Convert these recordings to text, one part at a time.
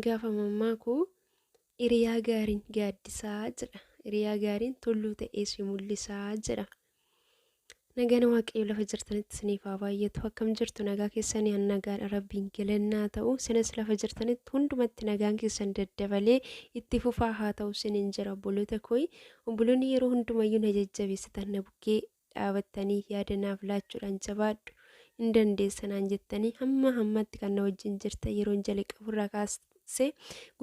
gaafa mammaaku hiriyaa gaariin gaaddisaa jedha. Hiriyaa gaariin tulluu ta'ee si mul'isaa jedha. Nagaan Waaqayyo lafa jirtanitti isiniif haa baay'atu. Akkam jirtu nagaa keessanii an nagaadha Rabbiin galannaa ta'u. Isinis lafa jirtanitti hundumatti nagaan keessan daddabalee itti fufaa haa ta'u isiniin jira obboloota kooyi. Obboloonni yeroo hundumayyuu na jajjabeessitan na bukkee dhaabattanii yaada naaf laachuudhaan jabaadhu hin dandeessa naan jettanii hamma hammatti kan na wajjin jirtan yeroon jalqaburraa kaasee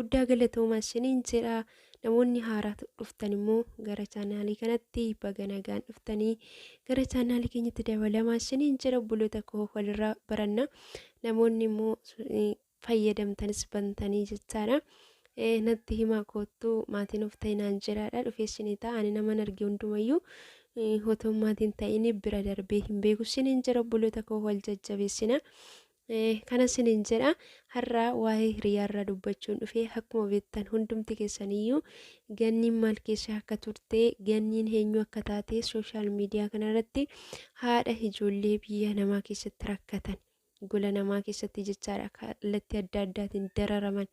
guddaa galatoomaa isiniin jedha. Namoonni haaraa dhuftan immoo gara chaanaalii kanatti baga nagaan dhuftanii gara chaanaalii keenyatti dabalamaa isiniin jedha obboloota koo walirraa baranna. Namoonni immoo fayyadamtanis bantanii jechaadha. Natti himaa koottuu maatiin of ta'inaan jedhaadha dhufee isinii ta'a ani naman arge hundumayyuu otoo maatiin ta'in bira darbee hin beeku isiniin jedha obboloota koo wal jajjabeessina. Kana isiniin jedha har'a waa'ee hiriyaarraa dubbachuun dhufee akkuma beektan hundumti keessaniyyuu ganniin maal keessa akka turte ganniin eenyu akka taate sooshaal miidiyaa kanarratti haadha ijoollee biyya namaa keessatti rakkatan gola namaa keessatti jechaadha kallattii adda addaatiin dararaman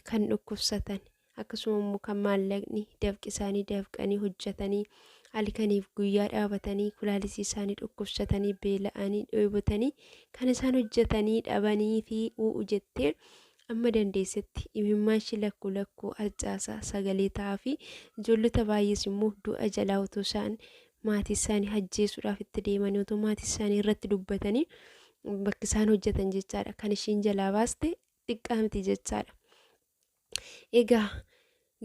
kan dhukkubsatan akkasuma immoo kan maallaqni dafqi isaanii dafqanii hojjetanii halkaniif guyyaa dhaabatanii kulaalisii isaanii dhukkubsatanii beela'anii dheebotanii kan isaan hojjetanii dhabanii fi u'u jettee amma dandeessetti imimmaan ishee lakkuu lakkuu harcaasaa sagalee ta'aa fi ijoollota baay'ees immoo du'a jalaa otoo isaan maatii isaanii ajjeesuudhaaf itti deemanii otoo maatii isaanii irratti dubbatanii bakki isaan hojjetan jechaadha kan ishiin jalaa baaste xiqqaa miti jechaadha. Egaa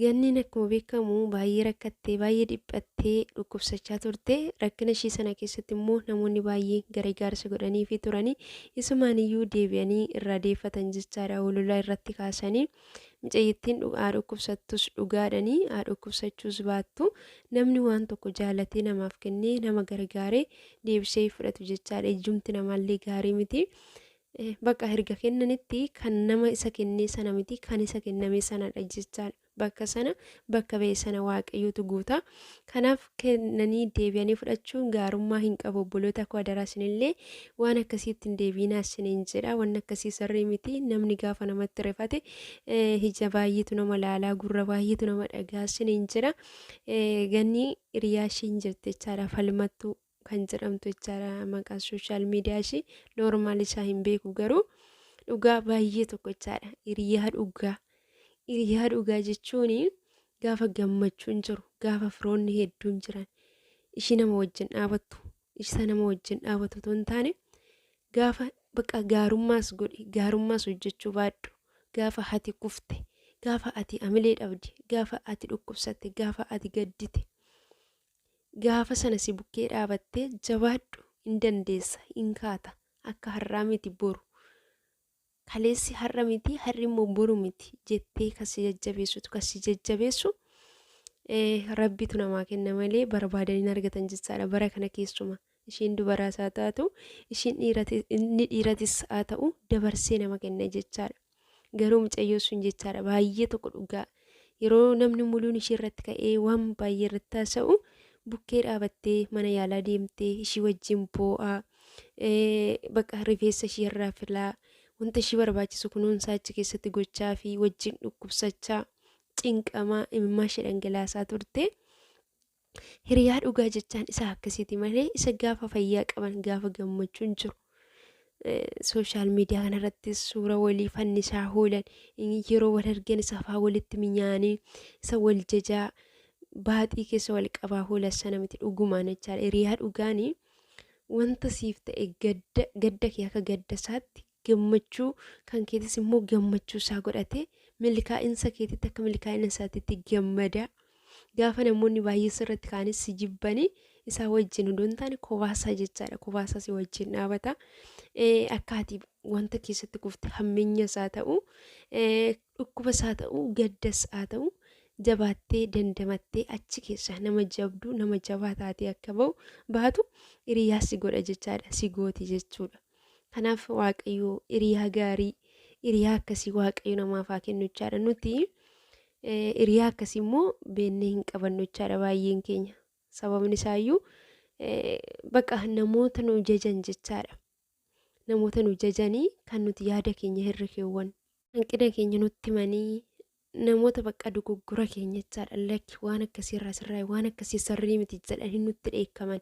ganniin akkuma beekamu baay'ee rakkattee baay'ee dhiphattee dhukkubsachaa turte rakkina ishii sana keessatti immoo namoonni baay'ee gargaarsa godhaniifii turanii isumaan iyyuu deebi'anii irraa deeffatan jechaadha ololaa irratti kaasanii mucayyittiin haa dhukkubsattus dhugaadhanii haa dhukkubsachuus baattu namni waan tokko jaalatee namaaf kennee nama gargaaree deebisee fudhatu jechaadha ijjumti namaallee gaarii miti. Bakka erga kennanitti kan nama isa kennee sana miti kan isa kenname sanadha jechaadha. Bakka sana bakka ba'e sana waaqayyotu guuta. Kanaaf kennanii deebi'anii fudhachuun gaarummaa hin qabu obboloota koo adaraa isinillee waan akkasiitti hin deebiinaa isiniin jedha. Waan akkasii sirrii miti namni gaafa namatti rifate ija baay'eetu nama laalaa gurra baay'eetu nama dhagaa isiniin jedha. Ganni hiriyaa ishee hin jirti jechaadha falmattuu. Kan jedhamtu jechaadha maqaan sooshaal miidiyaa ishii noormaal isaa hin beeku garuu dhugaa baay'ee tokko jechaadha hiriyaa dhugaa hiriyaa dhugaa jechuun gaafa gammachuun jiru gaafa firoonni hedduun jiran ishii nama wajjin dhaabattu isa nama wajjin dhaabatu otoo hin taane gaafa bakka gaarummaas godhi gaarummaas hojjechuu baadhu gaafa ati kufte gaafa ati amilee dhabde gaafa ati dhukkubsatte gaafa ati gaddite Gaafa sana si bukkee dhaabattee jabaadhu hin dandeessa hin kaata akka har'aa miti boru kaleessi har'a miti har'i immoo boru miti jettee kan si jajjabeessutu kan si jajjabeessu rabbitu namaa kenna malee barbaadanii hin argatan jechaadha bara kana keessuma ishiin dubaraas haa taatu ishiin inni dhiiratis haa ta'u dabarsee nama kenna jechaadha. Garuu mucayyoo sun jechaadha baay'ee tokko dhugaa yeroo namni muluun ishii irratti ka'ee waan baay'ee irratti haasa'u bukkee dhaabattee mana yaalaa deemtee ishii wajjin boo'aa bakka rifeensa ishii irraa filaa wanta ishii barbaachisu kunuunsaa achi keessatti gochaa fi wajjin dhukkubsachaa cinqamaa imimmaa ishee dhangalaasaa turte. Hiriyaa dhugaa jechaan isa akkasiiti malee isa gaafa fayyaa qaban gaafa gammachuun jiru. Sooshaal miidiyaa kanarrattis suura walii fannisaa oolan yeroo wal argan isa afaan walitti minyaanii isa wal jajaa baaxii keessa wal qabaa oolan sana miti dhugumaan jechaadha. Hiriyaa dhugaanii wanta siif ta'e gadda gadda kee akka gadda isaatti gammachuu kan keetis immoo gammachuu isaa godhatee milkaa'insa keetitti akka milkaa'ina isaatitti gammada. Gaafa namoonni baay'ee sirratti ka'anis si jibbanii isaa wajjin odoo hin taane kobaasaa jechaadha. Kobaasaa si wajjin dhaabata. Akka ati wanta keessatti kufte hammeenya isaa ta'u, dhukkuba isaa ta'u, gaddas haa ta'u jabaattee dandamattee achi keessa nama jabduu nama jabaa taatee akka ba'u baatu hiriyaa si godha jechaadha. Si gooti jechuudha. Kanaaf Waaqayyo hiriyaa gaarii hiriyaa akkasii Waaqayyo namaaf haa kennu jechaadha. Nuti hiriyaa akkasii immoo beennee hin qabannu jechaadha baay'een keenya. Sababni isaayyuu bakka namoota nu jajan jechaadha. Namoota nu jajanii kan nuti yaada keenya irra keewwannu. Hanqina keenya nutti himanii namoota bakka dogoggora keenya jechaadha, lakki waan akkasii irraa sirraa, waan akkasii sirrii miti jedhanii nutti dheekkaman.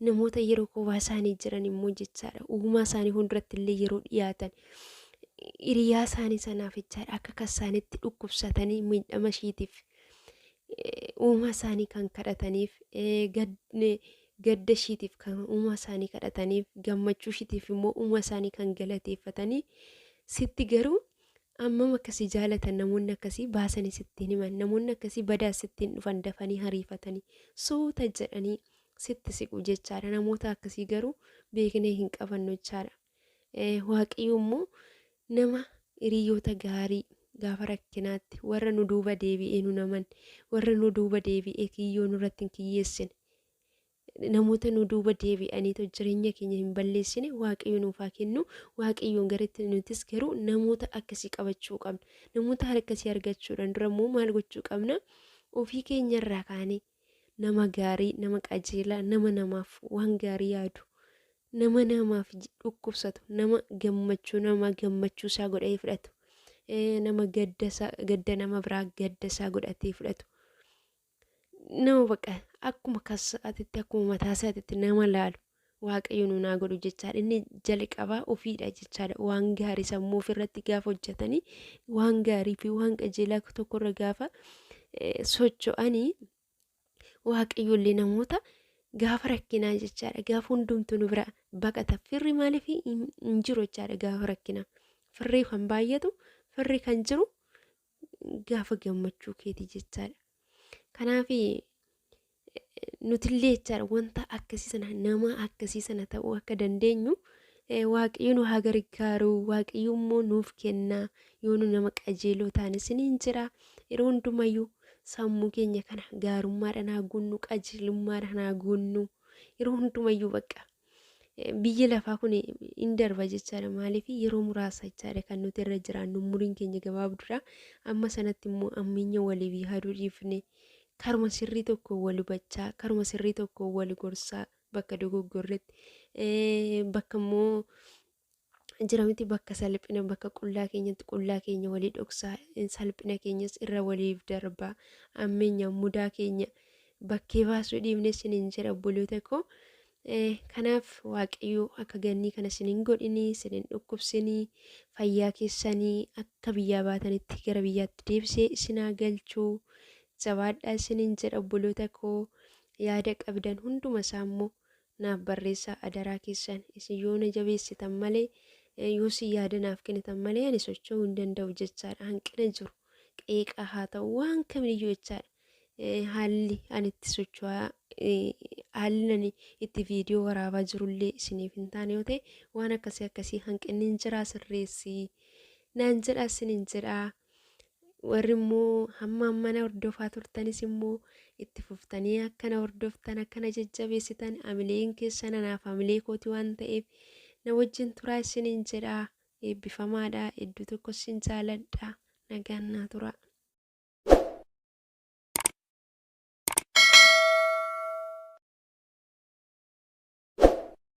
Namoota yeroo kophaa isaanii jiran immoo jechaadha, uumaa isaanii fuulduratti illee yeroo dhiyaatan hiriyaa isaanii sanaaf jechaadha akka kasaanitti dhukkubsatanii miidhama ishiitiif uumaa isaanii kan kadhataniif, gadda ishiitiif kan uumaa isaanii kadhataniif, gammachuu ishiitiif immoo uumaa isaanii kan galateeffatanii, sitti garuu ammam akkasii jaalatan namoonni akkasii baasanii sittiin himan. Namoonni akkasii badaa sittiin dhufan dafanii hariifatanii suuta jedhanii sitti siqu jechaadha. Namoota akkasii garuu beeknee hin qabannu jechaadha. Waaqayyo immoo nama hiriyoota gaarii gaafa rakkinaatti warra nu duuba deebi'ee nu naman, warra nu duuba deebi'ee kiyyoo nurratti hin kiyyeessine, namoota nu duuba deebi'aniitu jireenya keenya hin balleessine Waaqayyo nuuf haa kennu. Waaqayyoon garitti nutis garuu namoota akkasii qabachuu qabna. Namoota akkasii argachuudhaan dura immoo maal gochuu qabna? Ofii keenyarraa kaanee nama gaarii, nama qajeelaa, nama namaaf waan gaarii yaadu, nama namaaf dhukkubsatu, nama gammachuu nama gammachuu isaa godhatee fudhatu, nama gadda nama biraa gadda isaa godhatee fudhatu, nama baqa akkuma kasaatitti akkuma mataa isaatitti nama laalu Waaqayyo nu naa godhu jechaadha. Inni jalqabaa ofiidha jechaadha. Waan gaarii sammuu ofirratti gaafa hojjetanii waan gaarii fi waan qajeelaa tokkorra gaafa socho'anii Waaqayyo illee namoota gaafa rakkinaa jechaadha. Gaafa hundumtuu nu bira baqata. Firri maaliif hin jiru jechaadha gaafa rakkinaa. Firri kan baay'atu, firri kan jiru gaafa gammachuu keeti jechaadha. Kanaaf nutillee jechaadha wanta akkasii sana, nama akkasii sana ta'uu akka dandeenyu Waaqayyo nu haa gargaaru. Waaqayyo immoo nuuf kenna yoo nu nama qajeeloo taane isiniin jira. Yeroo hundumayyuu sammuu keenya kana gaarummaadhaan haa guunnu, qajeelummaadhaan haa guunnu. Yeroo hundumayyuu bakka biyyi lafaa kun hin darba jechaadha. Maaliif yeroo muraasa jechaadha kan nuti irra jiraannu, umuriin keenya gabaabduudha. Amma sanatti immoo ammeenya waliif yaaduu dhiifne karuma sirrii tokko wal hubachaa, karuma sirrii tokko wal gorsaa, bakka dogoggorretti, bakka immoo jiramti, bakka salphina, bakka qullaa keenyatti qullaa keenya walii dhoksaa, salphina keenyas irra waliif darbaa, ammeenya mudaa keenya bakkee baasuu dhiifne isiniin jedha obboloota koo. Kanaaf Waaqayyo akka gannii kana isinin godhinii, isinin dhukkubsinii, fayyaa keessanii akka biyyaa baatanitti gara biyyaatti deebisee isin haa galchuu. Jabaadhaa isinin jedha obboloota koo. Yaada qabdan hunduma isaa immoo naaf barreessaa adaraa keessan. Isin yoo na jabeessitan malee, yoo isin yaada naaf kennitan malee ani socho'uu hin danda'u jechaadha. Hanqina jiru qeeqaa haa ta'u waan kamiyyuu jechaadha. Haalli ani itti socho'aa, haalli ani itti viidiyoo waraabaa jirullee isiniif hin taane yoo ta'e, waan akkasii akkasii hanqinni hin jiraa sirreessii naan jedhaa isinin jedhaa. Warri immoo hamma amma na hordofaa turtanis immoo itti fuftanii akkana hordoftan, akkana jajjabeessitan, amileen keessan anaaf amilee kooti waan ta'eef na wajjin turaa isinin jedhaa. Eebbifamaadha. Hedduu tokko isin jaaladha. Nagaan naa turaa.